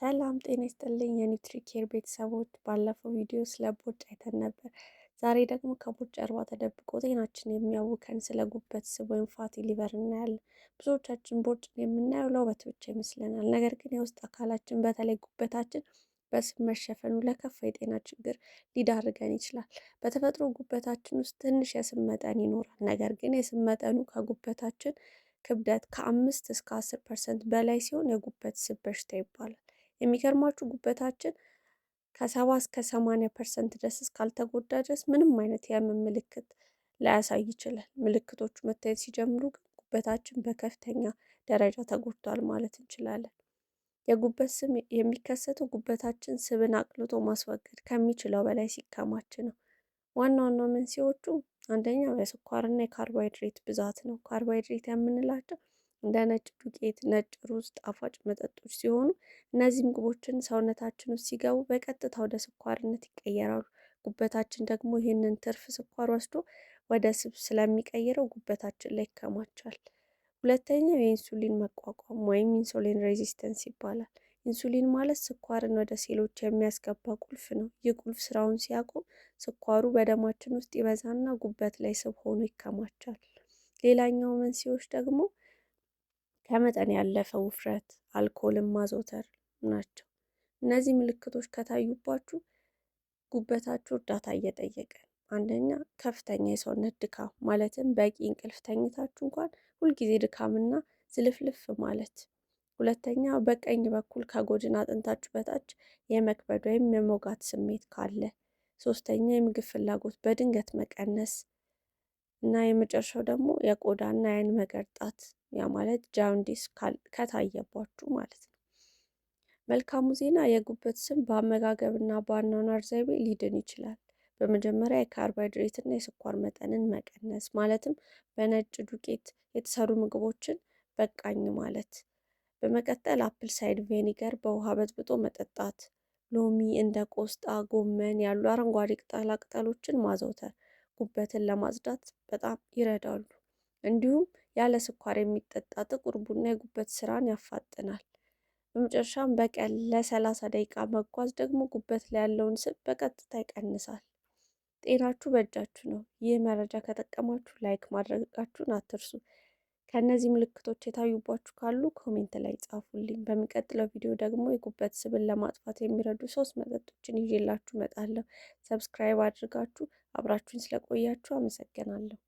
ሰላም ጤና ይስጥልኝ የኒውትሪ ኬር ቤተሰቦች፣ ባለፈው ቪዲዮ ስለ ቦርጭ አይተን ነበር። ዛሬ ደግሞ ከቦርጭ ጀርባ ተደብቆ ጤናችን የሚያውከን ስለ ጉበት ስብ ወይም fatty liver እናያለን። ብዙዎቻችን ቦርጭን የምናየው ለውበት ብቻ ይመስለናል። ነገር ግን የውስጥ አካላችን በተለይ ጉበታችን በስብ መሸፈኑ ለከፋ የጤና ችግር ሊዳርገን ይችላል። በተፈጥሮ ጉበታችን ውስጥ ትንሽ የስብ መጠን ይኖራል። ነገር ግን የስብ መጠኑ ከጉበታችን ክብደት ከ5 እስከ 10% በላይ ሲሆን የጉበት ስብ በሽታ ይባላል። የሚገርማችሁ ጉበታችን ከ70 እስከ 80% ድረስ እስካልተጎዳ ድረስ ምንም አይነት የህመም ምልክት ላያሳይ ይችላል። ምልክቶቹ መታየት ሲጀምሩ ግን ጉበታችን በከፍተኛ ደረጃ ተጎድቷል ማለት እንችላለን። የጉበት ስብ የሚከሰተው ጉበታችን ስብን አቅልጦ ማስወገድ ከሚችለው በላይ ሲከማች ነው። ዋና ዋና መንስኤዎቹ አንደኛው የስኳርና የካርቦሃይድሬት ብዛት ነው። ካርቦሃይድሬት የምንላቸው እንደ ነጭ ዱቄት፣ ነጭ ሩዝ፣ ጣፋጭ መጠጦች ሲሆኑ እነዚህ ምግቦችን ሰውነታችን ውስጥ ሲገቡ በቀጥታ ወደ ስኳርነት ይቀየራሉ። ጉበታችን ደግሞ ይህንን ትርፍ ስኳር ወስዶ ወደ ስብ ስለሚቀይረው ጉበታችን ላይ ይከማቻል። ሁለተኛው የኢንሱሊን መቋቋም ወይም insulin resistance ይባላል። ኢንሱሊን ማለት ስኳርን ወደ ሴሎች የሚያስገባ ቁልፍ ነው። ይህ ቁልፍ ስራውን ሲያቆም ስኳሩ በደማችን ውስጥ ይበዛና ጉበት ላይ ስብ ሆኖ ይከማቻል። ሌላኛው መንስኤዎች ደግሞ ከመጠን ያለፈ ውፍረት፣ አልኮልን ማዘውተር ናቸው። እነዚህ ምልክቶች ከታዩባችሁ ጉበታችሁ እርዳታ እየጠየቀ ነው። አንደኛ፣ ከፍተኛ የሰውነት ድካም፣ ማለትም በቂ እንቅልፍ ተኝታችሁ እንኳን ሁልጊዜ ድካምና ዝልፍልፍ ማለት። ሁለተኛ፣ በቀኝ በኩል ከጎድን አጥንታችሁ በታች የመክበድ ወይም የሞጋት ስሜት ካለ። ሶስተኛ፣ የምግብ ፍላጎት በድንገት መቀነስ እና የመጨረሻው ደግሞ የቆዳና የአይን መገርጣት፣ ያ ማለት jaundice ከታየባችሁ ማለት ነው። መልካሙ ዜና የጉበት ስብ በአመጋገብና በአኗኗር ዘይቤ ሊድን ይችላል። በመጀመሪያ የካርቦሃይድሬትና የስኳር መጠንን መቀነስ፣ ማለትም በነጭ ዱቄት የተሰሩ ምግቦችን በቃኝ ማለት። በመቀጠል apple cider vinegar በውሃ በጥብጦ መጠጣት፣ ሎሚ፣ እንደ ቆስጣ፣ ጎመን ያሉ አረንጓዴ ቅጠላ ቅጠሎችን ማዘውተር ጉበትን ለማጽዳት በጣም ይረዳሉ። እንዲሁም ያለ ስኳር የሚጠጣ ጥቁር ቡና የጉበት ስራን ያፋጥናል። በመጨረሻም በቀን ለ30 ደቂቃ መጓዝ ደግሞ ጉበት ላይ ያለውን ስብ በቀጥታ ይቀንሳል። ጤናችሁ በእጃችሁ ነው። ይህ መረጃ ከጠቀማችሁ like ማድረጋችሁን አትርሱ። ከእነዚህ ምልክቶች የታዩባችሁ ካሉ comment ላይ ጻፉልኝ። በሚቀጥለው ቪዲዮ ደግሞ የጉበት ስብን ለማጥፋት የሚረዱ ሶስት መጠጦችን ይዤላችሁ እመጣለሁ። Subscribe አድርጋችሁ አብራችሁን ስለቆያችሁ አመሰግናለሁ።